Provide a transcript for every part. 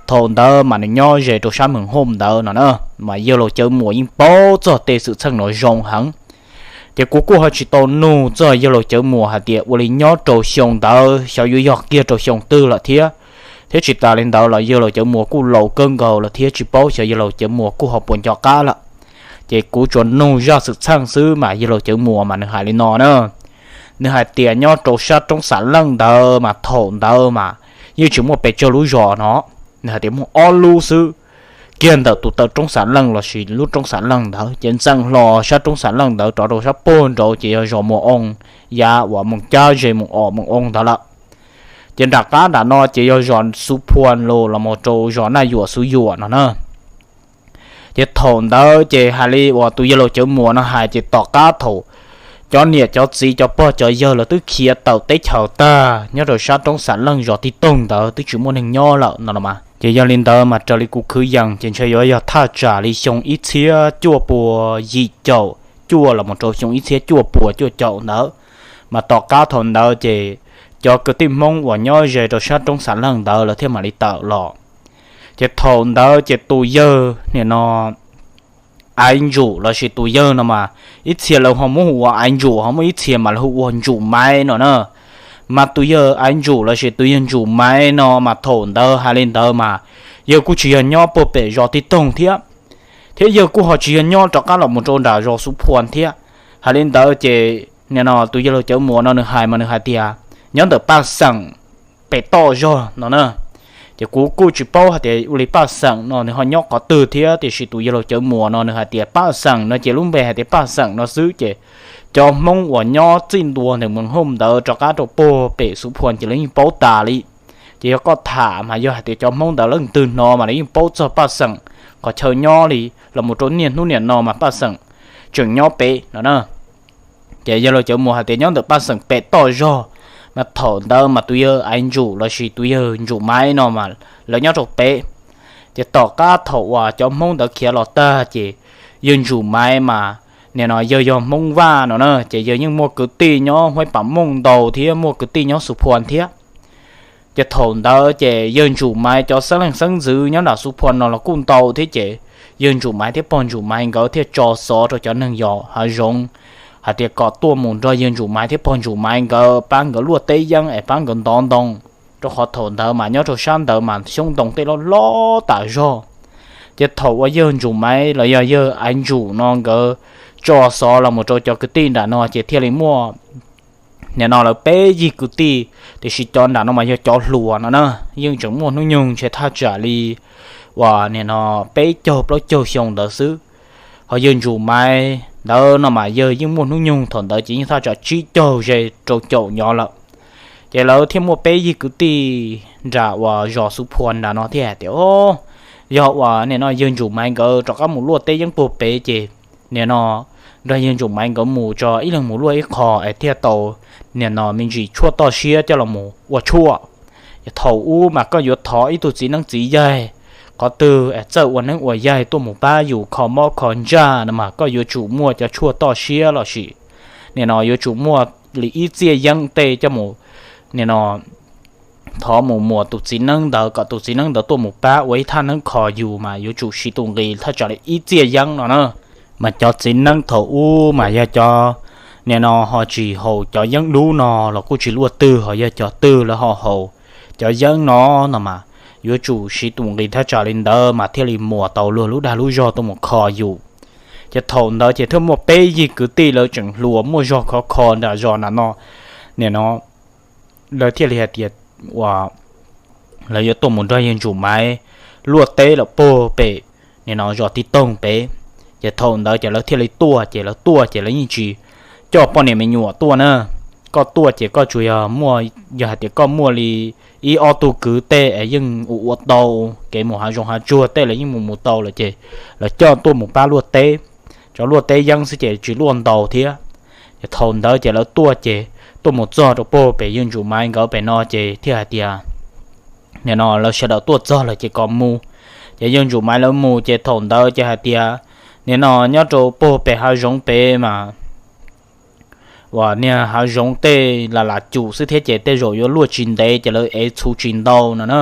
Thaum ntawd mas nws nyob ze rau sab Moos Hauj ntawd no na, mas yawg laus Cawv Muas yeej paub txog tej xwm txheej no zoo heev. Ces kuv kuj ho tsis tau nug txog yawg laus Cawv Muas hais tias ua li nyob rau xyoo ntawd xyov yuav yog kiag rau xyoo twg lawm thiab. Thiab tsis tas li ntawd los yawg laus Cawv Muas kuj laus kawg nkaus lawm thiab tsis paub xyov yawg laus Cawv Muas kuj ho puas nco qab lawm. Ces kuv tsuas nug zaj xwm txheej xwb mas yawg laus Cawv Muas mas nws hais li no na. Nws hais tias nyob rau sab roob Xam Leej ntawd mas thaum ntawd mas yeej tsis muaj pes tsawg lub zos no. Nws hais tias muaj ob lub xwb, kiag ntawm tus taw roob Xam Leej lossis lub roob Xam Leej ntawd ces ntxeev hlo sab roob Xam Leej ntawd rov rau sab puag nraud ces yog zos Muas Oo, yav uas Moos Cab ze Moos Os Moos Oo ntawd lawm. Ces nram qab nram no ces yog zos Xuv Phuas los los mus rau zos Naj Yuam Xuv Yuam no na. Ces thaum ntawd ces hais li uas tus yawg laus Cawv Muas no hais ces tom qab thaum cov niam cov txiv cov pog cov yawg lawv twb khiav tawm teb chaws tag nyob rau sab roob Xam Leej zos Tij Toog ntawd twb tsis muaj neeg nyob lawm no los mas. Ces yog li ntawd mas raws li kuv khwv yees ces ntshe yuav yog thaj tsam li xyoo ib txhiab cuaj pua yim caum cuaj los mus rau xyoo ib txhiab cuaj pua cuaj caum ntawd, mas tom qab thaum ntawd ces cov kwv tij Hmoob uas nyob ze rau sab roob Xam Leej ntawd lawv thiaj mam li tawm los. Ces thaum ntawd ces tus yawg nim no Aiv Ntsum lossis tus yawg no mas ib txhia lawv ho muab hu ua Aiv Ntsum, ho muaj ib txhia mas lawv hu ua Ntsum Maiv no na. Mas tus yawg Aiv Ntsum lossis tus yawg Ntsum Maiv no mas thaum ntawd hais li ntawd mas yawg kuj tsis yog nyob puag pem zos Tij Toog thiab, thiab yawg kuj ho tsis yog nyob rov qab los mus rau nram zos Xuv Phuas thiab. Hais li ntawd ces nim no tus yawg laus Cawv Muas no nws hais mas nws hais tias nyob ntawm Paj Xeem pem toj zog no na. Ces kuv kuj tsis paub hais tias ua li Paj Xeem no nws ho nyob qhov twg thiab, tiam sis tus yawg laus Cawv Muas no nws hais tias Paj Xeem no ces lub npe hais tias Paj Xeem no xwb ces cov Hmoob uas nyob txij ntua ntawm Moos Hauj ntawd rov qab rau puag pem Xuv Phuas ces lawv yeej paub tas li. Ces yog koj tham mas yog hais tias cov Hmoob ntawd leej twg hnov mas lawv yeej paub txog Paj Xeem qhov chaw nyob li los mus rau niaj hnub niam no mas Paj Xeem tseem nyob pem no na. Ces yawg laus Cawv Muas hais tias nyob ntawm Paj Xeem pem toj zog, mas thaum ntawd mas tus yawg Aiv Ntsum lossis tus yawg Ntsum Maiv no mas lawv nyob rau pem. Ces tom qab thaum uas cov Hmoob ntawd khiav los tag ces yawg Ntsum Maiv mas nim no yawg yog Hmoob Vaj no na, ces yawg yeej muaj kwv tij nyob Huaib Pam Mooj ntau thiab muaj kwv tij nyob Xuv Phuas thiab. Ces thaum ntawd ces yawg Ntsum Maiv cov xeeb leej xeeb ntxwv nyob nram Xuv Phuas no los kuj ntau thiab ces yawg Ntsum Maiv thiab pog Ntsum Maiv nkawd thiaj tso xov rau cov neeg yos hav zoov hais tias kom tuaj mus nrog yawg Ntsum Maiv thiab pog Ntsum Maiv nkawd pab nkawd luaj teb yeeb es pab nkawd ntov ntoo, rau qhov thaum ntawd mas nyob rau sab ntawd mas xyoob ntoo tej loj loj tas zog. Ces thaum uas yawg Ntsum Maiv los yog yawg Aiv Ntsum no nkawd tso xov los mus rau cov kwv tij nram no ces thiaj li muaj nim no lawv peb yig kwv tij, tiam sis cov nram no mas yog cov hluas no na, yeej tseem muaj hnub nyoog ntshe thaj tsam li uas nim no peb caug plaub caug xyoo ntawd xwb. Ho yawg Ntsum Maiv ntawd no mas yawg yeej muaj hnub nyoog thaum ntawd ces yeej thaj tsam tsib caug ze rau caum nyov lawm. Ces lawv thiaj muaj peb yig kwv tij nram uas zos Xuv Phuas nram no thiaj hais tias, o, yog uas nim no yawg Ntsum Maiv nkawd rov qab mus luaj teb yeeb puag pem ces nim no nrog yawg Ntsum Maiv nkawd mus tso ib leeg mus luaj ib qho es thiaj tau nim no me ntsis tshuaj toj siab coj los mus ua tshuaj. Thaum ub mas koj yuav thov ib tug txiv neeb txiv yaig qhov twg es txawj ua neeb ua yaig tuaj mus pab yus kho mob kho ntsaj no mas koj yuav tsum muaj cov tshuaj toj siab lossis nim no yuav tsum muaj li ib txiaj yeeb tej coj mus nim no thov mus muas tus txiv neeb ntawd kom tus txiv neeb ntawd tuaj mus pab ua ib thaj neeb kho yus mas yuav tsum siv tus nqi thaj tsam li ib txiaj yeeb no na. Mas cov txiv neeb thaum ub mas yog cov nim no ho tsis haus cov yeeb dub no los kuj tsis luaj twg, ho yog cov twg lawv ho haus cov yeeb no no mas yuav tsum siv tus nqi thaj tsam li ntawd mas thiaj li muas tau luag lub dag lub zog tuaj mus kho yus. Ces thaum ntawd ces thiaj muaj peb yig kwv tij lawv tseem hluas muaj zog khov kho nram zos nram no, nim no lawv thiaj li hais tias uas lawv yuav tuaj mus nrog yawg Ntsum Maiv luaj teb lawm puag pem nim no zos Tij Toog pem. Ces thaum ntawd ces lawv thiaj li tuaj, ces lawv tuaj ces lawv yeej tsis coj poj niam me nyuam tuaj na. Koj tuaj ces koj tsuas yog muaj, yog hais tias koj muaj li ib ob tug kwv tej es yeej ua ua tau kev mus hav zoov hav tsuag tej lawv yeej mus mus tau lawm ces lawv coj tuaj mus pab luaj teb, cov luaj teb yeeb xwb ces tsis luaj ntau thiab. Ces thaum ntawd ces lawv tuaj ces tuaj mus txog rau puag pem yawg Ntsum Maiv nkawd pem no ces thiaj hais tias nim no lawv sawv daws tuaj txog lawm ces kom mus. Ces yawg Ntsum Maiv lawv mus ces thaum ntawd ces hais tias nim no nyob rau puag pem hav zoov pem mas uas niag hav zoov tej lam lam cum xwb thiab ces tej zaum yuav luaj tsis ntev ces lawv ev txhuv tsis ntau no na.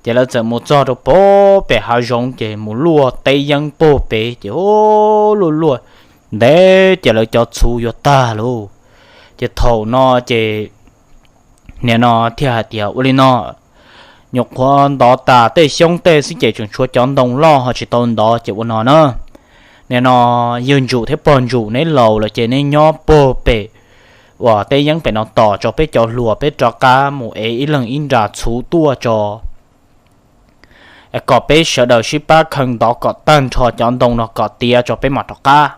Ces lawv txawm mus txog rau pem hav zoov ces mus luaj teb yeeb puag pem ces ub luaj luaj ntev ces lawv cov txhuv yuav tag lauj. Ces thaum no ces nim no thiaj hais tias ua li no, nyuam qhuav ntov tas tej xyoob tej xwb ces tseem tshuav cov ntoo loj ho tsis tau ntov ces ua no na, nim no yawg Ntsum thiab pog Ntsum neb laus lawm ces neb nyob puag pem uas teb yeeb pem no tos tso peb cov hluas peb rov qab mus ev ib leeg ib nra txhuv tuaj tso kom peb sawv daws sib pab khaws ntov kom tag nrho cov ntoo no kom tiav tso peb mam rov qab.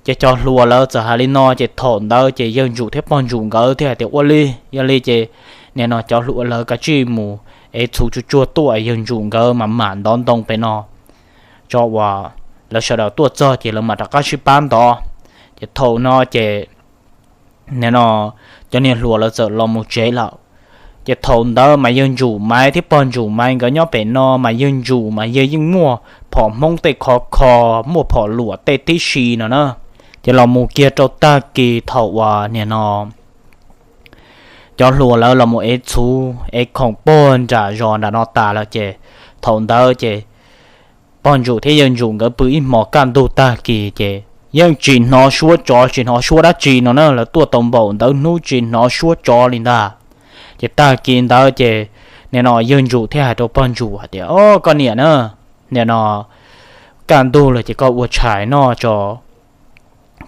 Ces cov hluas lawv txawm hais li no ces thaum ntawd ces yawg Ntsum thiab pog Ntsum nkawd thiaj hais tias ua li, yog li ces nim no cov hluas lawv kav tsij mus ev txhuv tsuag tsuag tuaj, yawg Ntsum nkawd mam mam ntov ntoo pem no tso uas lawv sawv daws tuaj txog ces lawv mam rov qab sib pab ntov. Ces thaum no ces nim no cov niag hluas lawv txawm los mus tsev lawm. Ces thaum ntawd mas yawg Ntsum Maiv thiab pog Ntsum Maiv nkawd nyob pem no mas yawg Ntsum mas yawg yeej muaj phom Hmoob tej khov kho, muaj phom luam tej tib si no na. Ces los mus kiag rau tag kis thaum uas nim no cov hluas lawv los mus ev txhuv ev khoom puag nram zos nram no tas lawm ces thaum ntawd ces pog Ntsum thiab yawg Ntsum nkawd pw ib hmos kaj ntug tag kis ces yeej tsis hnov suab tsov tsis hnov suab dab tsi no na, lawv tuaj tau npaum ntawd hnub tsis hnov suab tsov li ntag. Ces tag kis ntawd ces nim no yawg Ntsum thiaj hais rau pog Ntsum hais tias, O, koj niam na, nim no kaj ntug lawm ces koj ua tshais noj tso,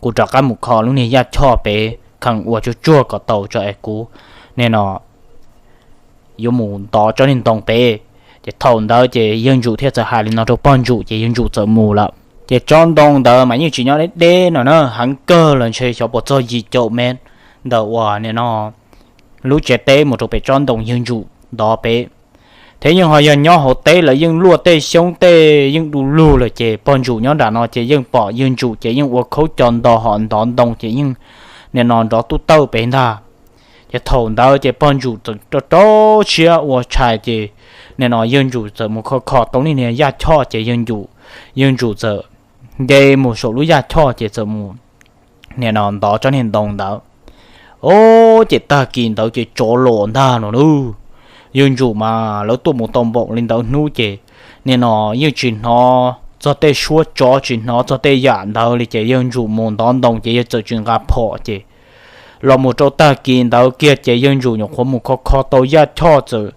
kuv rov qab mus kho lub niag yaj choj pem kheem ua tsuag tsuag kom tau tso es kuv nim no yuav mus ntov tsob niag ntoo pem. Ces thaum ntawd ces yawg Ntsum thiaj txawm hais li no rau pog Ntsum ces yawg Ntsum txawm mus lawm. Ces tsob ntoo ntawd mas yeej tsis nyob deb deb no na, heev kawg los ntshe xyov puas txog yim caum mev ntawm uas nim no lub tsev teb mus rau pem tsob ntoo yawg Ntsum ntov pem. Thiab yeej ho yog nyob hauv teb lawv yeej luaj tej xyoob tej yeej du lug lawm ces pog Ntsum nyob nram no ces yeej pom yawg Ntsum ces yeej ua khaub co nto hom ntov ntoo ces yeej nim no nrov tuj tawj pem ntag. Ces thaum ntawd ces pog Ntsum txawm rau rau siab ua tshais ces nim no yawg Ntsum txawm mus kho kho tau niag niag yaj choj ces yawg Ntsum, yawg Ntsum txawm nce mus saum lub yaj choj ces txawm mus nim no ntov tsob niag ntoo ntawd. Ov, ces tag kis ntawd ces tsov los ntag no lauj. Yawg Ntsum mas lawv tuaj mus tau npaum li ntawd hnub ces nim no yeej tsis hnov txog tej suab tsov tsis hnov txog tej yam ntawd li ces yawg Ntsum mus ntov ntoo ces yawg txawm tsis nqa phom ces los mus rau tag kis ntawd kiag ces yawg Ntsum nyuam qhuav mus kho kho tau yaj choj txawm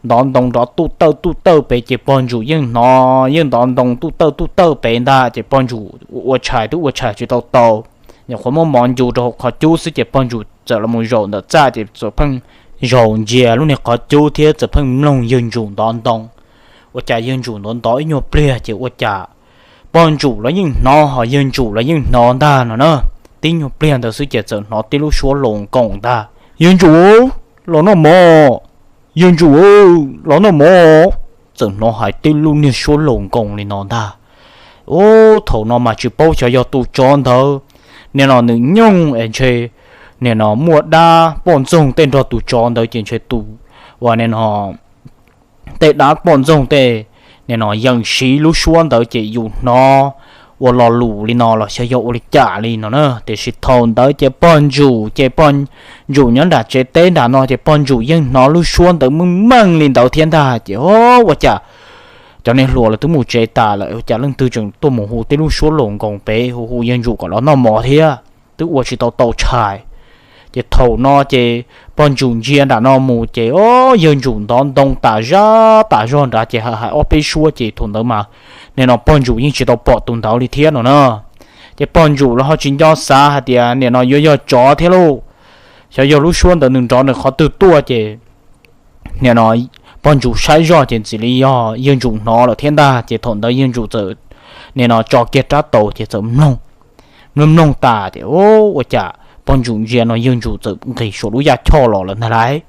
ntov ntoo nrov tuj tawj tuj tawj pem ces pog Ntsum yeej hnov yeej ntov ntoo tuj tawj tuj tawj pem ntag ces pog Ntsum ua tshais twb ua tshais tsis tau tau, nyuam qhuav muab mov ncu rau hauv qhov cub xwb ces pog Ntsum txawm los mus zaum ntawm txaj ces txawm pheej zaum ntsia lub niag qhov cub thiab txawm pheej mloog yawg Ntsum ntov ntoo. Ua cas yawg Ntsum ntov ntov ib nyuag pliag ces ua cas pog Ntsum los yeej hnov ho yawg Ntsum los yeej hnov ntag no na. Tib nyuag pliag ntawd xwb ces txawm hnov tib lub suab laus nkoos ntag, Yawg Ntsum, los noj mov! Yawg Ntsum, los noj mov! Txawm hnov hais tib lub niag suab laus nkoos li no ntag. Ub, thaum no mas tsis paub xyov yog tus tsov ntawd nim no nws nyooj es ntshe nim no muaj dab poj ntxoog tej nrog tus tsov ntawd ces ntshe tus uas nim no tej dab poj ntxoog tej nim no yees siv lub suab ntawd ces yus hnov ua lo lus li no los xyov yog ua li cas li no na. Tiam sis thaum ntawd ces pog Ntsum ces pog Ntsum nyob nram tsev teb nram no ces pog Ntsum yeej hnov lub suab ntawd meej meej li ntawd thiab ntag ces ua cas cov niag hluas lawv twb mus tsev tas lawm ua cas leej twg tseem tuaj mus hu tib lub suab laus nkoos pem hu hu Yawg Ntsum kom los noj mov thiab twb ua tsis tau tau tshais. Ces thaum no ces pog Ntsum ntsia nram no mus ces o, Yawg Ntsum ntov ntoo tas zaj tas zog nrad ces hais hais ob peb suab ces thaum ntawd mas nim no pog Ntsum yeej tsis tau pom tus ntawd li thiab no na. Ces pog Ntsum los ho tsis nco xav hais tias nim no yuav yog tsov thiab lauj, xyov yog lub suab ntawd nws nrov nws qhov twg tuaj ces nim no pog Ntsum saib zoj ces ntxim li yog Yawg Ntsum hnov lawm thiab ntag ces thaum ntawd Yawg Ntsum txawm nim no tso kiag rab taus ces txawm mloog, mloog mloog tas ces ua cas pog Ntsum ntsia no Yawg Ntsum txawm nqis saum lub yaj choj los lawm ntag lauj.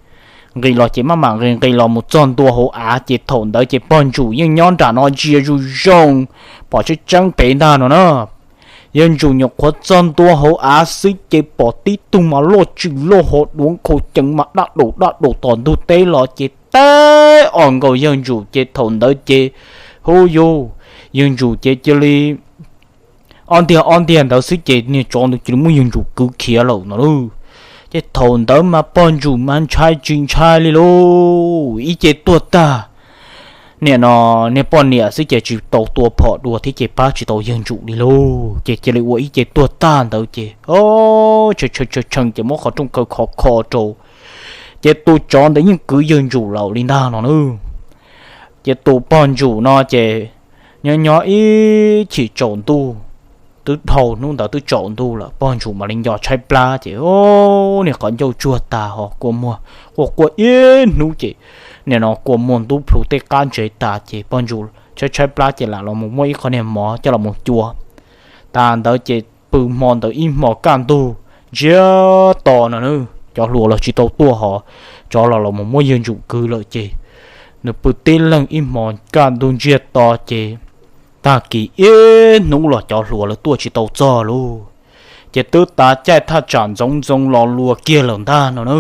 Nqis los ces maj mam nqis nqis los mus txog ntua hauv av ces thaum ntawd ces pog Ntsum yeej nyob nram no ntsia zoo zoo pom tseeb tseeb pem ntag no na. Yawg Ntsum nyuam qhuav txog ntua hauv av xwb ces pom tib tug mas loj tswm loj hos duav nkhaus ceev mas daj daus daj daus tom ntug teb los ces teb os nkaus Yawg Ntsum ces thaum ntawd ces hu yus, Yawg Ntsum ces cia li ob ntiag ob ntiag ntawd xwb ces niag tsov ntawd cia li muab Yawg Ntsum kwv khiav lawm no lauj. Ces thaum ntawd mas pog Ntsum mas ntshai tsis ntshai li lauj, ib ce tuag tag nim no niag poj niam xwb ces tsis tau tua phom dua thiab ces pab tsis tau yawg Ntsum li lauj. Ces cia li ua ib ce tuag tag ntawd ces o, tshee tshee ces muab qhov rooj kaw khov kho rau. Ces tus tsov ntawd yeej kwv yawg Ntsum lawm li ntag no na. Ces tus pog Ntsum no ces nyob nyob ib chim tsaus ntuj, twb dhau hnub ntawd twb tsaus ntuj lawm, pog Ntsum mam li nco tshaib plab ces o, niag qhov ncauj tsuag tas ho kua muag quaj quaj ib hnub ces nim no kua muag ntub plhu tej qab ntsev tas ces pog Ntsum tshaib tshaib plab ces lam los mus muab ib qho niag mov coj los mus cua. Tas ntawd ces pw hmo ntawd ib hmo kaj ntug ntsiag to no na, cov hluas los tsis tau tuaj ho tsov los los mus muab yawg Ntsum kwv lawm ces nws pw tib leeg ib hmo kaj ntug ntsiag to ces tag kis ib hnub los cov hluas lawv tuaj tsis tau txog lauj. Ces twb tav caij thaj tsam ntxoov ntxoo los luas kiag lawm ntag no na.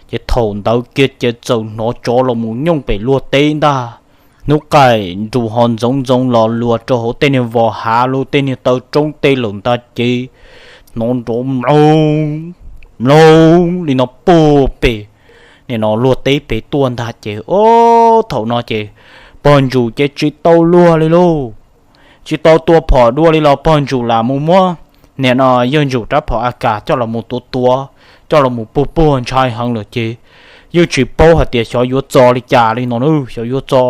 Ces thaum ntawd kiag ces txawm hnov tsov los mus nyooj pem luag teb ntag. Hnub qaij nrus ho ntxoov ntxoo los luas rau hauv tej niag vos hav lub tej niag taw roob tej lawm ntag ces hnov nrov mloog mloog li no puag pem nim no luag teb pem tuaj ntag ces o, thaum no ces pog Ntsum ces tsis tau luag li lauj. Tsis tau tua phom dua li los pog Ntsum lam mus muab nim no yawg Ntsum rab phom A Kas coj los mus tuav tuav, coj los mus puag puag ntshai heev lawm ces yeej tsis paub hais tias xyov yuav txo li cas li no na, xyov yuav txo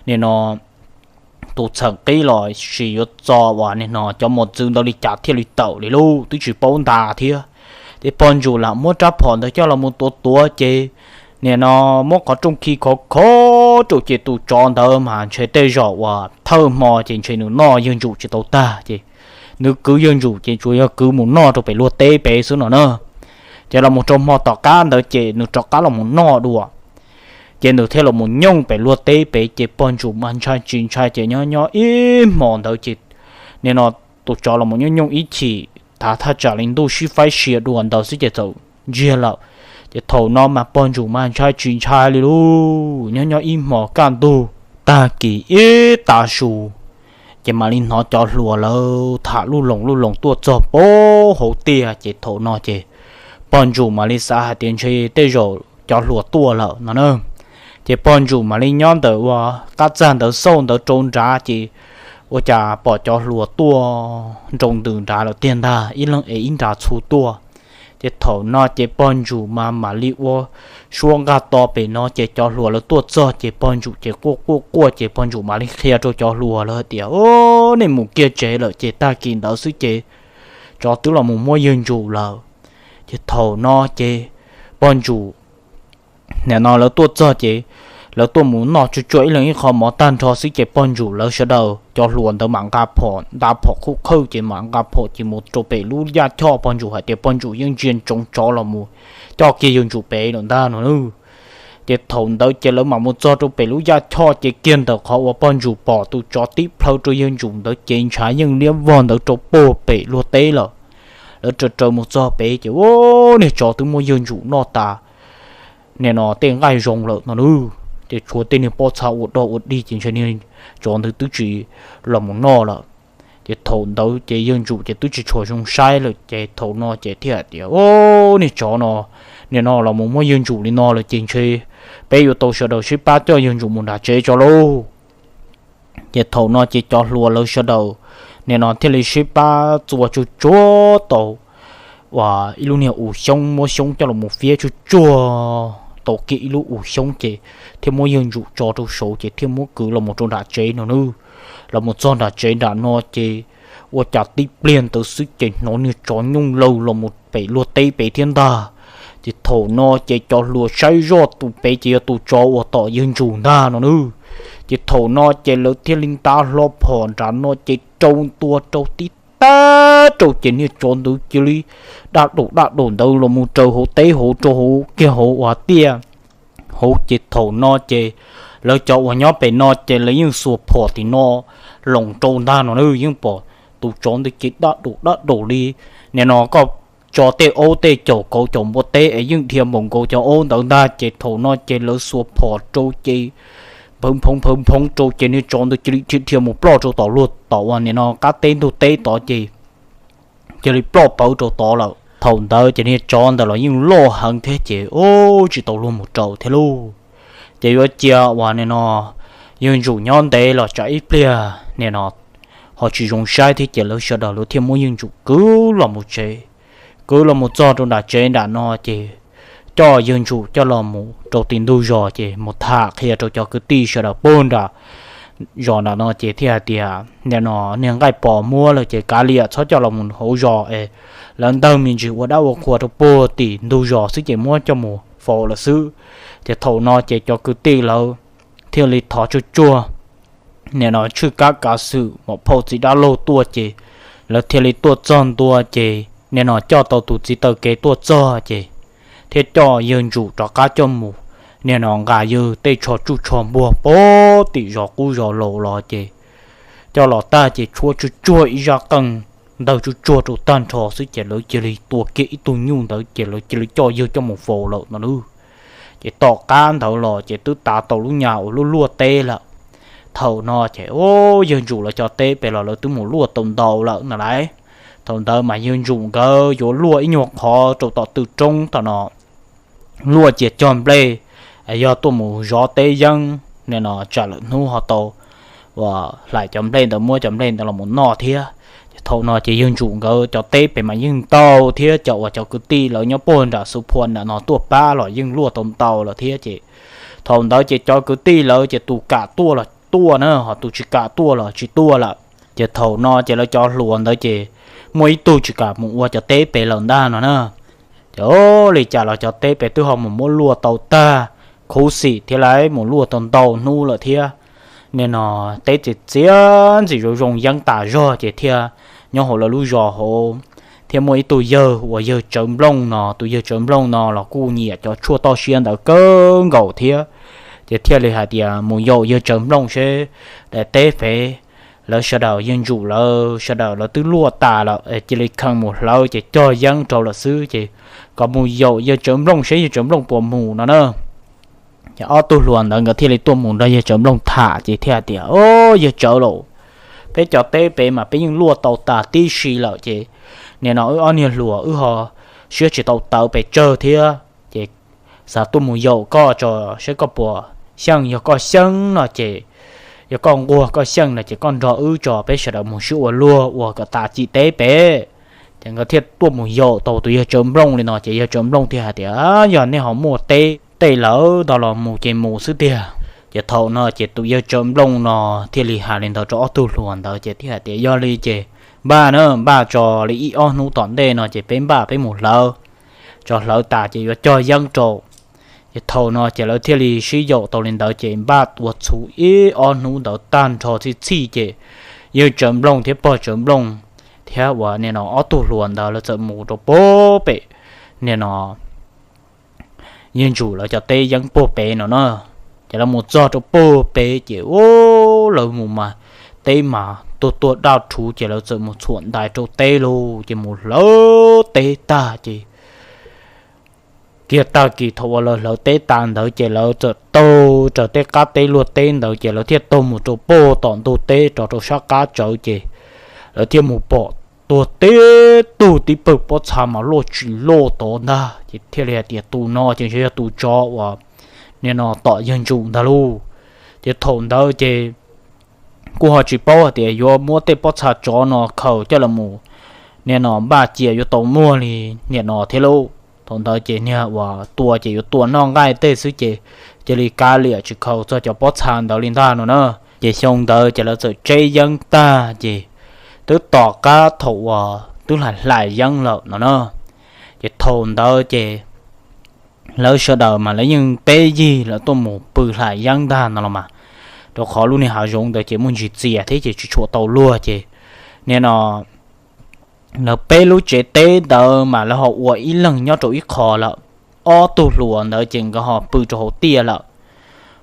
nim no tus txheem qib los sis yuav txo uas nim no cov mos txwv ntawd li cas thiaj li tawm li lauj, twb tsis paub nta thiab. Ces pog Ntsum lam muab rab phom ntawd coj los mus tuav tuav ces nim no muab qhov rooj khi khov khov rau ces tus tsov ntawd mas ntshe tej zaum uas thawj hmo ces ntshe nws noj yawg Ntsum tsis tau tag ces nws kwv yawg Ntsum ces tsuas yog kwv mus noj rau pem luag teb pem xwb no na. Ces los mus rau hmo tom qab ntawd ces nws rov qab los mus noj dua. Ces nws thiaj los mus nyooj pem luag teb pem ces pog Ntsum mas ntshai tsis ntshai ces nyob nyob ib hmo ntawd ces nim no tus tsov los mus nyooj nyooj ib chim, tav thaj tsam li ntuj sib faib sia dua ntawd xwb ces txawm ntsiag lawm. Ces thaum no mas pog Ntsum mas ntshai tsis ntshai li lauj, nyob nyob ib hmo kaj ntug tag kis ib tav su ces mam li hnov cov hluas lawv tham lub loos lub loos tuaj txog pem hauv tiaj ces thaum no ces pog Ntsum mam li xav hais tias ntshe tej zaum cov hluas tuaj lawm no na. Ces pog Ntsum mam li nyob ntawm ua qab txag ntawd xauj ntawd rau nrad ces ua cas pom cov hluas tuaj nroo ntws nrad lawm tiag ntag, ib leeg ev ib nra txhuv tuaj. Ces thaum no ces pog Ntsum mas mam li ua suab nqaj to pem no ces cov hluas lawv tuaj txog ces pog Ntsum ces quaj quaj quaj ces pog Ntsum mam li qhia rau cov hluas lawv hais tias, o, nej mus kiag tsev lawm ces tag kis ntawd xwb ces tsov twb los mus muab yawg Ntsum lawm. Ces thaum no ces pog Ntsum nim no lawv tuaj txog ces lawv tuaj mus noj tsuag tsuag ib leeg ib qho mov tag nrho xwb ces pog Ntsum lawv sawv daws cov hluas ntawd mam nqa phom, nta phom khuj khawj ces mam nqa phom ces mus rau pem lub yaj choj. Pog Ntsum hais tias pog Ntsum yeej ntsia ntsoov tsov los mus coj kiag yawg Ntsum pem lawm ntag no na. Ces thaum ntawd ces lawv mam mus txog rau pem lub yaj choj ces kiag ntawm qhov uas pog Ntsum pom tus tsov tib plhaw rau yawg Ntsum ntawd ces ntshav yeej liab vog ntawd rau puag pem luag teb lawm. Lawv raws raws mus txog pem ces ua niag tsov twb muab yawg Ntsum noj tas nim no tej nqaij zoo lawm no na. Ces tshuav tej niag pob txha ua dog ua dig ces ntshe niag tsov ntawd twb tsis los mus noj lawm. Ces thaum ntawd ces yawg Ntsum ces twb tsis tshua zoo saib lawm ces thaum no ces thiaj hais tias, o, niag tsov no nim no los mus muab yawg Ntsum li no lawm ces ntshe peb yuav tau sawv daws sib pab coj yawg Ntsum mus nram tsev tso lauj. Ces thaum no ces cov hluas lawv sawv daws nim no thiaj li sib pab txua tsuag tsuag tau uas ib lub niag u xyoob, muab xyoob coj los mus fiab tsuag tsuag tau kiag ib lub u xyoob ces thiaj muab yawg Ntsum tso rau saud ces thiaj muab kwv los mus rau nram tsev no na. Los mus txog nram tsev nram no ces ua cas tib pliag ntawd xwb ces hnov niag tsov nyooj laws los mus pem luag teb pem thiab ntag. Ces thaum no ces cov hluas saib zoj tus pem ces yog tus tsov uas tom yawg Ntsum ntag no na. Ces thaum no ces lawv thiaj li nta hlo phom nram no ces rau ntua rau tib tag rau ces niag tsov ntawd cia li daj daum daj daum ntawd los mus raws hauv teb hauv rau hauv kiag hauv uas tiaj hauv. Ces thaum no ces lawv cov uas nyob pem no ces lawv yeej xuas phom tim no loos rau ntag no na, yeej pom tus tsov ntawd ces daj daum daj daum li nim no koj tso tej aub tej caum kauv caum npua teb es yeej dhia npaum nkaus cov aub ntawd ntag. Ces thaum no ces lawv xuas phom rau ces nphawv nphoov nphawv nphoov rau ces niag tsov ntawd cia li dhia dhia mus ploj rau tom luag tom uas nim no qab teb ntug teb tod ces cia li ploj pawv rau tod lawm. Thaum ntawd ces niag tsov ntawd los yeej loj heev thiab ces ub tsis tau luag mus rau thiab lauj. Ces yuav cia uas nim no Yawg Ntsum nyob ntev los tsam ib pliag nim no ho tsis zoo saib thiab ces lawv sawv daws lawv thiaj muab Yawg Ntsum kwv los mus tsev. Kwv los mus txog rau nram tsev nram no ces coj Yawg Ntsum coj los mus rau tim ntug zos ces mus tham qhia rau cov kwv tij sawv daws puag nram zos nram no ces thiaj hais tias nim no niag nqaij pos muab lawm ces kav liam txhob coj los mus hauv zos es lawv ntawg me ntsis ua dab ua qhua rau puag tim ntug zos xwb ces muab coj mus faus lawm xwb. Ces thaum no ces cov kwv tij lawv thiaj li thov tsuag tsuag nim no tshwj kab kav xwm mom phauj txiv dab laug tuaj ces lawv thiaj li tuaj txog ntua ces nim no coj tau tus txiv taw kev tuaj txog ces thiaj coj Yawg Ntsum rov qab coj mus nim no nqa yawg tej tsho tsuj tsho npuag puag tim zos qub zos laus los ces coj los tag ces tshuab tsuag tsuag ib zaj qeej ntawg tsuag tsuag rau tag nrho xwb ces lawv cia li tua kiag ib tug nyuj ntawd ces lawv cia li coj yawg coj mus faus lawm no nawb. Ces tom qab ntawd los ces twb tav tau lub nyuag uas luaj luaj teb lawm. Thaum no ces Yawg Ntsum lawv cov teb pem los lawv twb mus luaj tau ntau lawm no lauj. Thaum ntawd mas Yawg Ntsum nkawd yuav luaj ib nyuag qhov rau tom tw roob tom no, luaj cia cog nplej, yog tuaj mus zov teb yeeb nim no tsam lawm hnub ho tau uas hlais cov nplej ntawd muab cov nplej ntawd los mus noj thiab. Ces thaum no ces Yawg Ntsum nkawd cov teb pem mas yeej ntau thiab cov uas cov kwv tij lawv nyob puag nram Xus Phua nram no tuaj pab los yeej luaj tau ntau lawm thiab ces thaum ntawd ces cov kwv tij lawv ces tus kam tuaj los tuaj na ho tus tsis kam tuaj los tsis tuaj lawm. Ces thaum no ces lawv cov hluas ntawd ces muaj ib tug tsis kam mus ua cov teb pem lawm ntag no na. Ces li cas los cov teb pem twb ho mus muab luaj tau tag, khuv xim thiab lawv mus luaj tau ntau hnub lawm thiab. Nim no teb txias txias ntxim zoo zoo yeeb tas zog ces thiaj nyob hauv lawv lub zos hauv thiaj muaj ib tug yawg uas yawg Tsawv Nplooj no, tus yawg Tsawv Nplooj no los kuj nyiam cov tshuaj toj siab ntawd kawg nkaus thiab. Ces thiaj li hais tias mus yaum yawg Tsawv Nplooj seb daim teb pem lawv sawv daws Yawg Ntsum lawv sawv daws lawv twb luaj tas lawm cia li kheev mus hlawv ces cog yeeb rau lawm xwb ces kom mus yaum yawg Tsawv Nplooj seb yawg Tsawv Nplooj puas mus no na. Ces ob tug hluas ntawd nkawd thiaj li tuaj mus nrog yawg Tsawv Nplooj tham ces thiaj hais tias, O, yawg Tsawv lauj, peb cov teb pem mas peb yeej luaj tau tas tib si lawm ces nim no wb ob niag hluas wb ho siab tsis tau tawv pes tsawg thiab ces xav tuaj mus yaum koj tso seb koj puas xyeej, yog koj xyeej no ces, yog koj nquag koj xyeej no ces koj nrog wb tso peb sawv daws mus sib ua luag ua kom tas cim teb pem. Ces nkawd thiaj tuaj mus yaum tau tus yawg Tsawv Nplooj li no ces yawg Tsawv Nplooj thiaj hais tias, Yog nej ho muaj teb tej lawm tau los mus ces mus xwb tiag. Ces thaum no ces tus yawg Tsawv Nplooj no thiaj li hais li ntawd rau ob tug hluas ntawd ces thiaj hais tias, Yog li ces npaj na, npaj tso li ib ob hnub tom ntej no ces peb npaj peb mus hlawv, tso hlawv tas ces yuav cog yeeb rau. Ces thaum no ces lawv thiaj li sib yaum tau li ntawd ces npaj tua txhuv ib ob hnub ntawd tag nrho txhij txhij ces yawg Tsawv Nplooj thiab pog Tsawv Nplooj thiab uas nim no ob tug hluas ntawd lawv txawm mus rau puag pem nim no yawg Ntsum lawv cov teb yeeb puag pem no na. Ces lawv mus txog rau puag pem ces u, lawv mus mas teb mas tuag tuag daj rhuv ces lawv txawm mus txhuam ntais rau teb lauj ces mus hlawv teb tag ces kiag tag kis thaum uas lawv hlawv teb tas ntawd ces lawv txawm taug raws tej qab teb luag teb ntawd ces lawv thiaj taug mus rau puag tom ntug teb rov rau sab qab tsawv ces lawv thiaj mus pom tuag tib tug tib pawg pob txha mas loj tsis loj tod ntag ces thiaj li hais tias tus no ces ntshe yog tus tsov uas nim no tom yawg Ntsum ntag lauj. Ces thaum ntawd ces kuj ho tsis paub hais tias yuav muab tej pob txha tsov no khaws coj los mus nim no npaj cia yuav tau muag li nim no thiab lauj. Thaum ntawd ces niag uas tua ces yuav tua noj nqaij tej xwb ces cia li kav liam tsis khaws txog cov pob txha ntawd li ntag no na. Ces xyoo ntawd ces lawv txawm tseb yeeb tag ces twb tom qab thaum uas twb hlais hlais yeeb lawm no na. Ces thaum ntawd ces lawv sawv daws mas lawv yeej peb yig lawv tuaj mus pw hlais yeeb ntag no los mas, rau qhov lub niag hav zoov ntawd ces muaj ntsis txias thiab ces tsis tshua tau luag ces nim no lawv peb lub tsev teb ntawd mas lawv ho ua ib leeg nyob rau ib qho lawm. Ob tug hluas ntawd ces nkawd ho pw rau hauv tiaj lawm.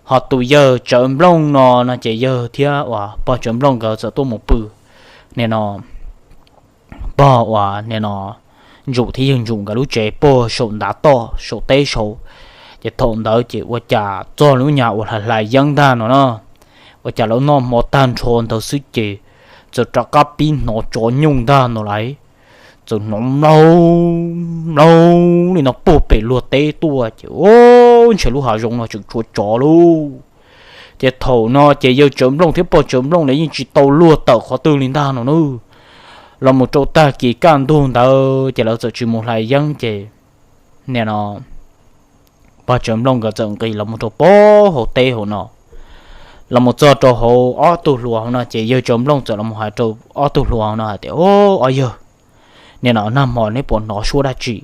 Ho tus yawg Tsawv Nplooj no no ces yawg thiab uas pog Tsawv Nplooj nkawd txawm tuaj mus pw nim no pog uas nim no Ntsum thiab yawg Ntsum nkawd lub tsev puag saum ntav toj saum teb saud. Ces thaum ntawd ces ua cas txog lub nyuag uas hlais hlais yeeb ntag no na, ua cas lawv noj hmo tag nrho ntawd xwb ces txawm rov qab pib hnov tsov nyooj ntag no lauj. Txawm hnov mlaug mlaug li no puag pem luag teb tuaj ces ntshe lub hav zoov no tseem tshuav tsov lauj. Ces thaum no ces yawg Tsawv Nplooj thiab pog Tsawv Nplooj lawv yeej tsis tau luag tawm qhov twg li ntag no nawb. Los mus rau tag kis kaj ntug ntawd ces lawv txawm tsis mus hlais yeeb ces nim no pog Tsawv Nplooj nkawd txawm nqis los mus rau pem hauv teb hauv no. Los mus txog rau hauv ob tug hluas hauv no ces yawg Tsawv Nplooj txawm los mus hais rau ob tug hluas hauv no hais tias, Ob yawg, nim no nag hmo neb puas hnov suab dab tsi?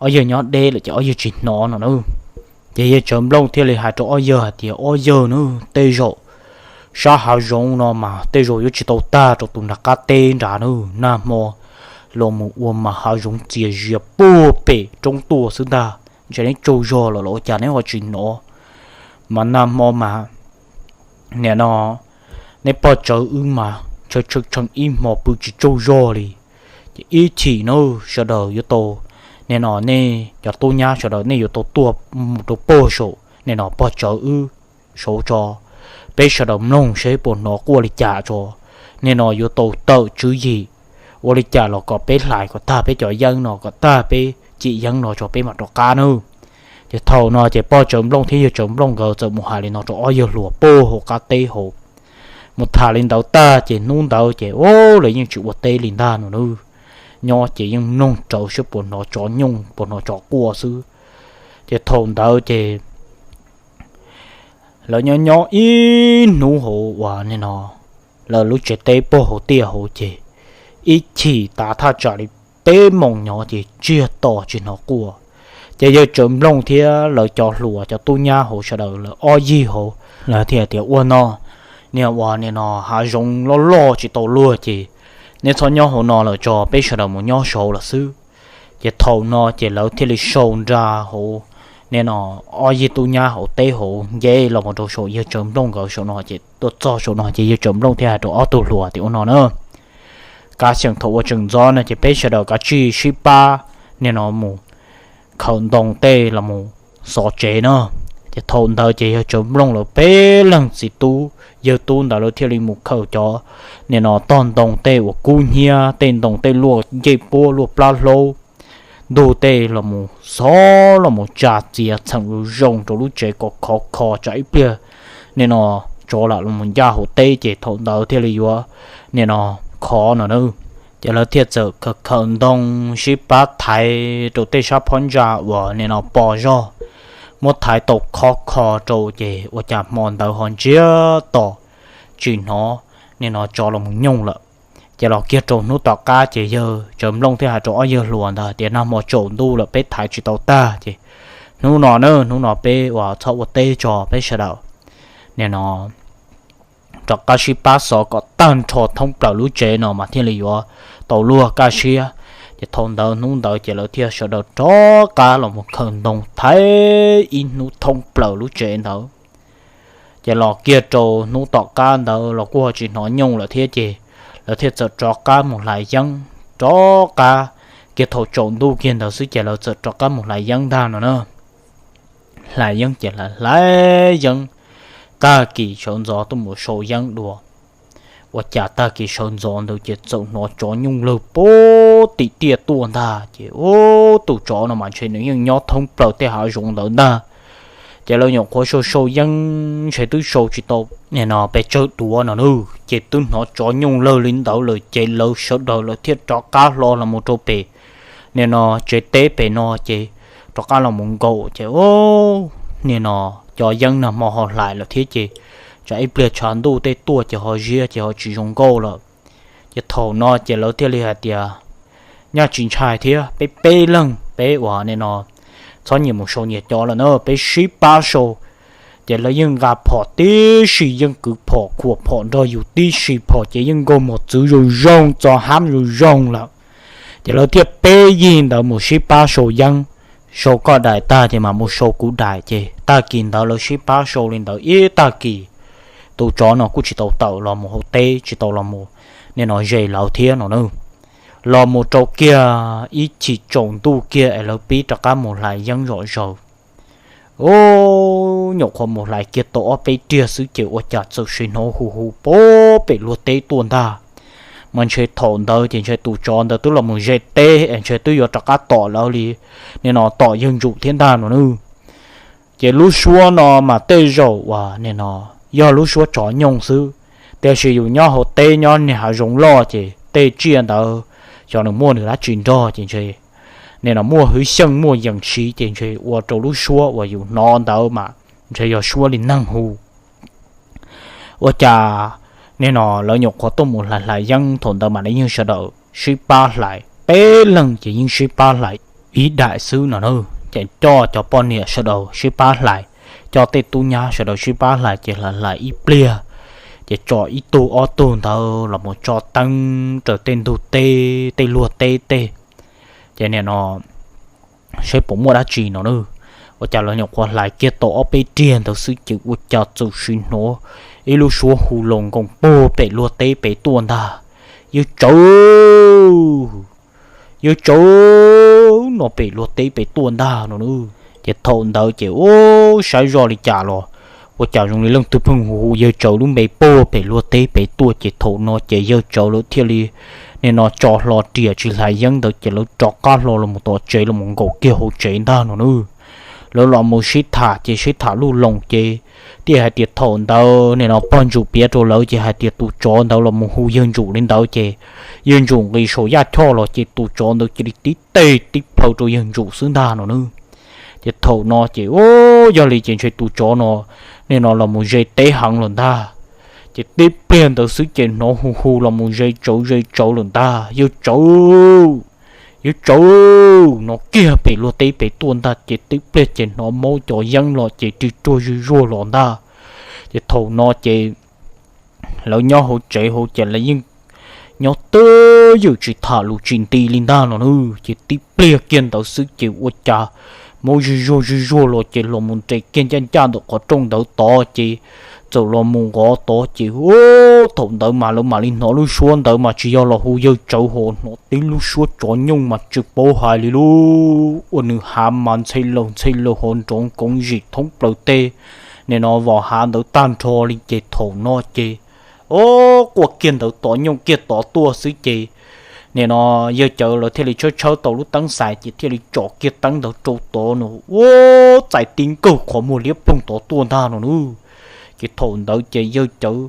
Ob yawg nyob deb lawm ces ob yawg tsis hnov no nawb. Ces yawg Tsawv Nplooj thiaj li hais rau ob yawg hais tias, Ob yawg nawb, tej zaum sab hav zoov no mas tej zaum yuav tsis tau tag rau tus nram qab teb nrad nawb. Nag hmo los mus ua mas hav zoov txias zias puag pem roob tuaj xwb ntag. Ntshe neb tsaug zog lawm los ua cas neb ho tsis hnov? Mas nag hmo mas nim no neb pog Tsawv wb mas tshee tshee ib hmo pw tsis tsaug zog li. Ces ib chim nawb sawv daws yuav tau, nim no nej cov tub nyab sawv daws nej yuav tau tuaj mus rau pem saum nim no pog Tsawv wb saud tso, peb sawv daws mloog seb puas hnov quaj li cas tso. Nim no yuav tau tawm tswv yim ua li cas los kom peb hlais kom tag peb cov yeeb no, kom tag peb cim yeeb no tso peb mam rov qab nawb. Ces thaum no ces pog Tsawv Nplooj thiab yawg Tsawv Nplooj nkawd txawm mus hais li no rau ob yawg hluas pem hauv qab teb hauv. Mus tham li ntawd tag ces hnub ntawd ces, o, lawv yeej tsis ua teb li ntag no nawb. Nyob ces yeej mloog rawv seb puas hnov tsov nyooj puas hnov tsov quaj xwb. Ces thaum ntawd ces lawv nyob nyob ib hnub hauv uas nim no lawv lub tsev teb pem hauv tiaj hauv ces ib chim tav thaj tsam li peb moos nyob ces tsiag to tsis hnov quaj. Ces yawg Tsawv Nplooj thiab lawv cov hluas cov tub nyab hauv sawv daws lawv ob yig hauv lawv thiaj tias, Ua no, niag uas nim no hav zoov loj loj tsis tau luag ces neb txhob nyob hauv no lawm tso, peb sawv daws mus nyob saud lawm xwb. Ces thaum no ces lawv thiaj li sau nra hauv nim no ob yig tub nyab hauv teb hauv nce los mus rau saum yawg Tsawv Nplooj nkawd saum no ces tuaj txog saum no ces yawg Tsawv Nplooj thiaj hais rau ob tug hluas tias, Ua no na, kav xyeem thaum ua tseem ntxov no ces peb sawv daws kav tsij sib pab nim no mus khaws ntoo tej los mus xov tsev na. Ces thaum ntawd ces yawg Tsawv Nplooj lawv peb leeg txiv tub yawg tub ntawd lawv thiaj li mus khaws cov nim no tog ntoo tej uas kub hnyiab tej ntoo tej luaj ncej puab luaj plab hlaub ntug tej los mus xov los mus tsa txiav txheem zoo zoo rau lub tsev kom khov kho tsam ib pliag nim no tsov lam los mus ncaj hauv teb ces thaum ntawd thiaj li yuav nim no khov no na. Ces lawv thiaj txawm khaws khaws ntoo sib pab thaiv rau tej sab phab ntsa uas nim no pos zog, muab thaiv tau khov kho rau ces ua cas hmo ntawd ho ntsiag to tsis hnov nim no tsov los mus nyooj lawm. Ces los kiag rau hnub tom qab ces yawg Tsawv Nplooj thiaj hais rau ob yawg hluas ntawd tias, Nag hmo tsaus ntuj lawm peb thaiv tsis tau tag ces hnub no na, hnub no peb uas txhob ua teb tso, peb sawv daws nim no rov qab sib pab xov kom tag nrho thoob plaws lub tsev no mas thiaj li yuav tau luag kaj siab. Ces thaum ntawd hnub ntawd ces lawv thiaj sawv daws rov qab los mus khaws ntoo thaiv ib hnub thoob plaws lub tsev ntawd. Ces los kiag rau hnub tom qab ntawd los kuj ho tsis hnov nyooj lawm thiab ces lawv thiaj txawm rov qab mus hlais yeeb, rov qab kiag thaum tsaus ntuj kiag ntawd xwb ces lawv txawm rov qab mus hlais yeeb ntag no na. Hlais yeeb ces hlais hlais yeeb tag kis sawv ntxov tuaj mus sau yeeb dua. Ua cas tag kis sawv ntxov ntawd ces txawm hnov tsov nyooj lawg puag tim tiaj tuaj ntag ces ub, tus tsov no mas ntshe nws yeej nyob thoob plaws tej hav zoov ntawd ntag. Ces lawv nyuam qhuav sau sau yeeb ntshe twb sau tsis tau nim no pes tsawg duav no na, ces twb hnov tsov nyooj lawg li ntawd lawm ces lawv sawv daws lawv thiaj rov qab hlo los mus rau pem nim no tsev teb pem no ces rov qab los mus nkaum ces ub, nim no cov yeeb nag hmo ho hlais lawm thiab ces tsam ib pliag tshav ntuj tej tuaj ces ho ziab ces ho tsis zoo nkauj lawm. Ces thaum no ces lawv thiaj li hais tias, Nyaj tsis ntshai thiab, peb peb leeg peb uas nim no txhob nyias mus sau nyias cov lawm na, peb sib pab sau. Ces lawv yeej nqa phom tib si, yeej kwv phom khuam phom nrog yus tib si, phom ces yeej nkaug mos txwv zoo zoo, txo hab zoo zoo lawm. Ces lawv thiaj peb yig ntawd mus sib pab sau yeeb, sau koj daim tag ces mam mus sau kuv daim. Ces tag kis ntawd lawv sib pab sau li ntawd ib tag kis, tus tsov no kuj tsis tau tawm los mus hauv teb, tsis tau los mus nim no ze lawv thiab no na. Los mus rau kiag ib chim tsaus ntuj kiag es lawv pib rov qab mus hlais yeeb zom zaws. Ub, nyuam qhuav mus hlais kiag tau ob peb riag xwb ces ua cas txawm sim hnov hu hu puag pem luag teb tuaj ntag. Mas ntshe thaum ntawd ces ntshe tus tsov ntawd twb los mus ze teb es ntshe twb yuav rov qab tom lawv li nim no tom yawg Ntsum thiab ntag no na. Ces lub suab no mas tej zaum uas nim no yog lub suab tsov nyooj xwb. Tiam sis yus nyob hauv teb nyob niag hav zoov loj ces tej tsiaj ntawd xyov nws muaj nws dab tsi nrog ces ntshe nim no muaj hwv xyeej muaj yees siv ces ntshe ua rau lub suab uas yus hnov ntawd mas ntshe yog suab li neeg hu. Ua cas nim no lawv nyuam qhuav tuaj mus hlais hlais yeeb thaum ntawd mas lawv yeej sawv daws sib pab hlais, peb leeg ces yeej sib pab hlais ib daim xwb no na. Ces coj cov poj niam sawv daws sib pab hlais, coj tej tub nyab sawv daws sib pab hlais ces hlais hlais ib pliag ces tso ib tug ob tug ntawd los mus tso teeb raws tej ntug teb tej luag teb tej, ces nim no saib puas muaj dab tsi no na. Ua cas lawv nyuam qhuav hlais kiag tau ob peb riag ntawd xwb ces ua cas txawm sim hnov ib lub suab hu loo nkoos puag pem luag teb pem tuaj ntag, yawg tsawv, yawg tsawv no pem luag teb pem tuaj ntag no na. Ces thaum ntawd ces ua saib zoj li cas los ua cas zoo li leej twg pheej hu hu yawg tsawv lub npe puag pem luag teb pem tuaj ces thaum no ces yawg tsawv lawv thiaj li nim no tso hlo riam tsis hlais yeeb ntawd ces lawv rov qab hlo los mus tom tsev los mus nkaum kiag hauv tsev ntag no na. Lawv los mus sib tham ces sib tham luj loos ces thiaj hais tias thaum ntawd nim no pog ntsuj piav rau lawv ces hais tias tus tsov ntawd los mus hu yawg ntsuj li ntawd ces yawg ntsuj nqis saum yaj choj los ces tus tsov ntawd cia li tib teg tib plhaw rau yawg ntsuj xwb ntag no na. Ces thaum no ces ua yog li ces ntshe tus tsov no nim no los mus ze teb heev lawm ntag. Ces tib pliag ntawd xwb ces hnov hu hu los mus ze tsawv ze tsawv lawm ntag, yawg tsawv, yawg tsawv no kiag pem luag teb pem tuaj ntag ces tib pliag ces hnov maub cov yeeb los ces rig ruag zuj zuag los ntag. Ces thaum no ces lawv nyob hauv tsev hauv ces lawv yeej nyob twb ywm tsis tham lus tsis nti li ntag no na. Ces tib pliag kiag ntawd xwb ces ua cas maub zuj zuag zuj zuag los ces los mus nres kiag ncaj ncaj ntawm qhov rooj ntawd tod ces txawm los mus nqov tod ces thaum ntawd mas lawv mam li hnov lub suab ntawd mas tsis yog los hu yawg tsawv ho hnov tib lub suab tsov nyooj mas tsis paub hais li lub ua nws hav mas ntxhe laws ntxhe laws ho nrov nkoov zim thoob plaws tej nim no vos hav ntawd tag nrho li ces thaum no ces o quaj kiag ntawd tod nyooj kiag tod tuaj xwb ces nim no yawg tsawv lawv thiaj li tshawb tshawb tau lub teeb xais ces thiaj li tsom kiag teeb ntawd rau tod no ua txais ti nkawg qhov muag liab ploog tod tuaj ntag no na. Ces thaum ntawd ces yawg tsawv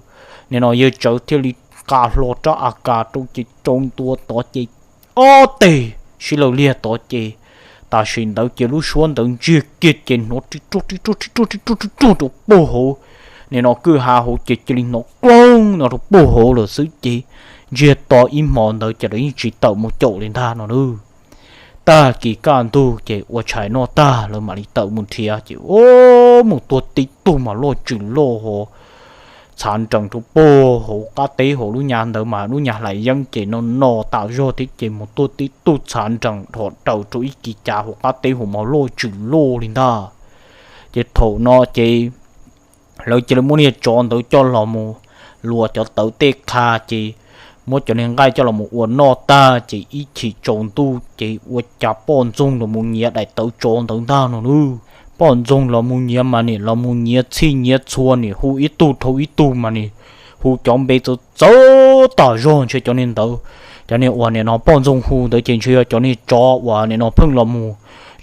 nim no yawg tsawv thiaj li nqa hlo rab a kas rau ces rau ntua tod ces ob teg sib law liag tod ces tam sim ntawd ces lub suab ntawd ntsiag kiag ces hnov ri ruag ri ruag ri ruag ri ruag ri ruag rau puag hauv nim no kwj ha hauv ces cia li hnov kloog no rau puag hauv lawm xwb ces ntsiag to ib hmo ntawd ces lawv yeej tsis tawm mus caum li ntag no na. Tag kis kaj ntug ces ua tshais noj tag lawv mam li tawm mus nrhiav ces mus tuag tib tug mas loj tsws loj ho txhav nrees rau puag hauv qab teb hauv lub nyab ntawd mas lub nyab hlais yeeb ces no no tas zog thiab ces mus tuag tib tug txhav nrees dhos raws rau ib kis cav hauv qab teb hauv mas loj tsws loj li ntag. Ces thaum no ces lawv cia li muab niag tsov ntawd coj los mus luas cov tawv tej qha ces muab cov niag nqaij coj los mus ua noj tag ces ib chim tsaus ntuj ces ua cas poj ntxoog los mus nyiav daim tawv tsov ntawd ntag no na. Poj ntxoog los mus nyiav mas nim los mus nyiav txhij nyiav txhua nim hu ib tug dhau ib tug mas nim hu cov npe txawv txawv tas zog ntshe cov niag ntawd, cov niag uas nim no poj ntxoog hu ntawd ces ntshe yog cov niag tsov uas nim no pheej los mus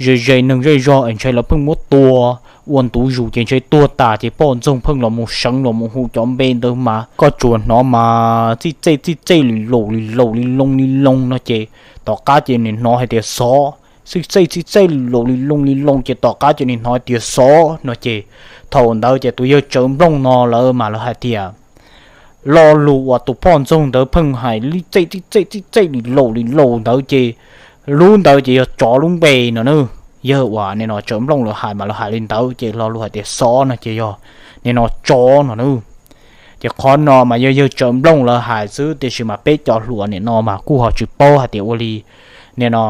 ze ze neeg zej zog es ntshe lawv pheej muab tua ua ntu zus ces ntshe tuag tas ces poj ntxoog pheej los mus seev los mus hu cov npe ntawd mas koj tsuas hnov mas txij txej txij txej li laus li laus li loo li loo no ces tom qab ces nim hnov hais tias xov, txij txej txij txej li laus li loo li loo ces tom qab ces nim hnov hais tias xov no ces thaum ntawd ces tus yawg Tsawv Nplooj no lawv mas lawv hais tias lo lus uas tus poj ntxoog ntawd pheej hais li txej txij txej txij txej li laus li laus ntawd ces lub ntawd ces yog tsov lub npe no na. Yawg uas nim no Tsawv Nplooj lawv hais mas lawv hais li ntawd ces lo lus hais tias xov no ces yog nim no tsov no na. Ces qhov no mas yog yawg Tsawv Nplooj lawv hais xwb tiam sis mas peb cov hluas nim no mas kuj ho tsis paub hais tias ua li nim no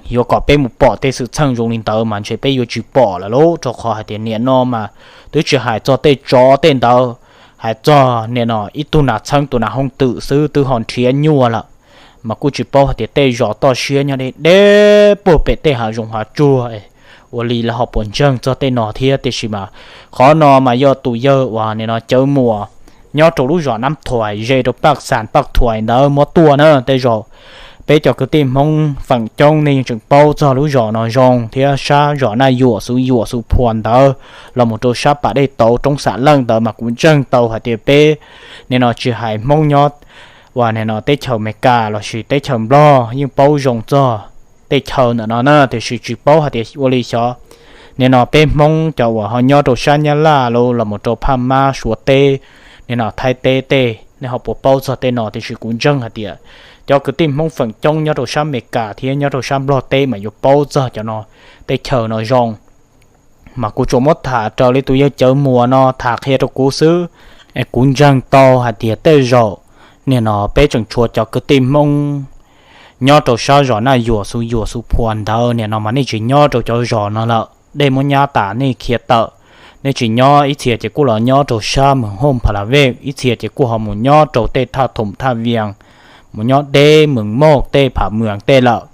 yuav kom peb mus pom tej xwm txheej zoo li ntawd mas ntshe peb yuav tsis pom lawm lauj, rau qhov hais tias nim no mas twb tsis hais txog tej tsov tej ntawd, hais txog nim no ib tug nas txheeb tus nas hooj twm xwb twb ho nrhiav nyuaj lawm. Mas kuj tsis paub hais tias tej zos toj siab nyob deb deb puag pem tej hav zoov hav tsuag ua li lawv ho puas ntseeg txog tej no thiab tiam sis mas qhov no mas yog tus yawg uas nim no Cawv Muas nyob rau lub zos Nab Thuais ze rau Paj Xas Paj Thuais ntawd muab tuaj na. Tej zaum peb cov kwv tij Hmoob feem coob nej yeej tseem paub txog lub zos no zoo thiab sab zos Naj Yuam, Xuv Yuam, Xuv Phuas ntawd los mus rau sab pas dej tauv roob Xam Leej ntawd mas kuv ntseeg tau hais tias peb nim no tsis hais Hmoob nyob uas nim no teb chaws Amelikas lossis teb chaws Nplog yeej paub zoo txog tej chaw ntawm no na, tiam sis tsis paub hais tias ua li xyov nim no peb Hmoob cov uas ho nyob rau sab Nyab Laj los mus rau Phaj Mab, Suav teb, nim no Thaib teb tej nej ho puas paub txog tej no, tiam sis kuv ntseeg hais tias cov kwv tij Hmoob feem coob nyob rau sab Amelikas thiab nyob rau sab Nplog teb mas yuav paub txog cov no, tej chaw no zoo. Mas kuv tsuas muab tham raws li tus yawg Cawv Muas no tham qhia rau kuv xwb, es kuv ntseeg tau hais tias tej zaum nim no peb tseem tshuav cov kwv tij Hmoob nyob rau sab zos Naj Yuam, Xuv Yuam, Xuv Phuas ntawd nim no mas nej tsis nyob rau cov zos no lawm, dej muab nyab tas nej khiav tawm. Nej tsis nyob, ib txhia ces kuj los nyob rau sab Moos Hooj, Pha La Vej, ib txhia ces kuj ho mus nyob rau tej Thaj Thoom, Thaj Vias, mus nyob deb Moos Moj tej, Pham Muas tej lawm.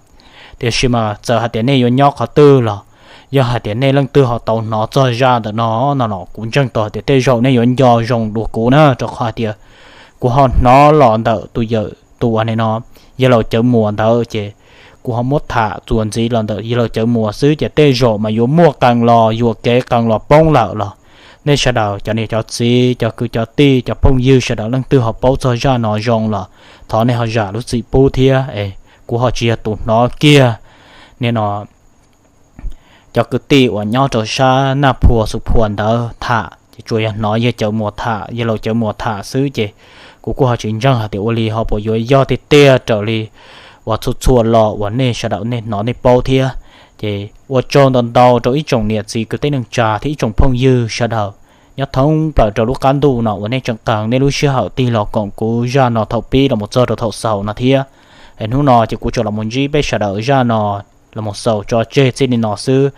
Tiam sis mas txawm hais tias nej yuav nyob qhov twg los yog hais tias nej leej twg ho tau hnov txog zaj ntawm no no los kuv ntseeg tau hais tias tej zaum nej yuav nco zoo dua kuv na, rau qhov hais tias kuv ho hnov los ntawm tus yawm tus uas nim no yawg laus Cawv Muas ntawd ces kuv ho muab tham txuas ntxiv los ntawm yawg laus Cawv Muas xwb ces tej zaum mas yuav muaj qee los yuam kev qee los poob lawm los nej sawv daws cov niam cov txiv, cov kwv cov tij, cov phooj ywg sawv daws leej twg ho paub txog zaj no zoo los thov nej ho zam lub txim pub thiab es kuv ho tsis yog tus hnov kiag nim no cov kwv tij uas nyob rau sab Naj Phuas, Xuv Phuas ntawd tham, ces tsuas yog hnov yawg Cawv Muas tham, yawg laus Cawv Muas tham xwb ces kuv kuj ho tsis ntseeg hais tias ua li ho puas yuav yog tiag tiag raws li uas txhua txhua lo uas nej sawv daws nej hnov nej paub thiab. Ces ua tsaug ntau ntau rau ib tsoom niam txiv kwv tij neej tsa thiab ib tsoom phooj ywg sawv daws nyob thoob plaws rau lub qab ntuj no uas nej tseem qee nej lub sij hawm tig los koom kuv zaj no thaum pib los mus txog rau thaum xaus no thiab. Es hnub no ces kuv tsuas los mus ntsib peb sawv daws zaj no los mus xaus tso tseg txij li no xwb.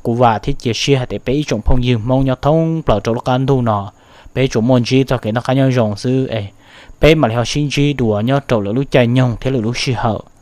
Kuv vam thiab cia siab hais tias peb ib tsoom phooj ywg Hmoob nyob thoob plaws rau lub qab ntuj no peb tsuas muaj ntsib txoj kev noj qab nyob zoo xwb es peb mam li ho sib ntsib dua nyob rau lwm lub caij nyoog thiab lwm lub sij hawm.